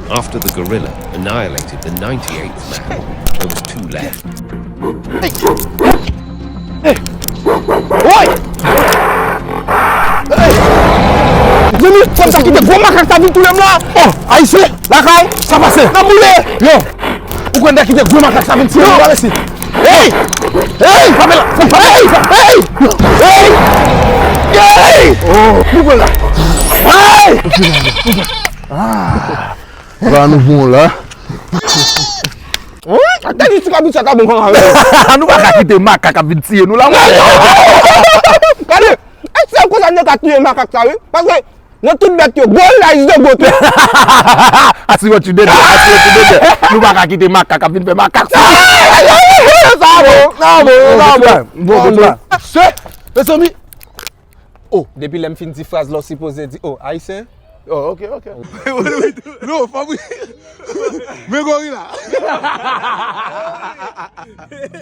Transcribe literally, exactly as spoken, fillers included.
After the gorilla annihilated the ninety-eighth man, there was two left. Woy! Zanmi, fòk sa kite gwo makak sa vin touye m la. Oh, Ayisyen, lakay, sa pase. N ap boule. Yo, ou konn ta kite gwo makak sa vin tiye m la, mesi. Hey! Hey! Hey! Hey! Hey! Hey! Hey! Oh, nou pran la. Hey! Ah! Ba nou bon la. Wi, tèt isi kabrit sa ka bon kòman. Nou pa ka kite makak ap vin tiye nou la. Gade, e sèl konsa nèg ka tiye makak sa wi. Paske nan tout bèt yo, gwo la is the goat. I see what you did there. I see what you did there. Nou pa ka kite makak ap vin fè makak sa. Sa bon, sa bon, sa bon. Bon, bon, bon. Se, mezanmi. Oh, depi lè m fin di fraz la, w sipoze di, oh, Ayisyen. Oh, ok, ok. Non, Fabri. Men gorila.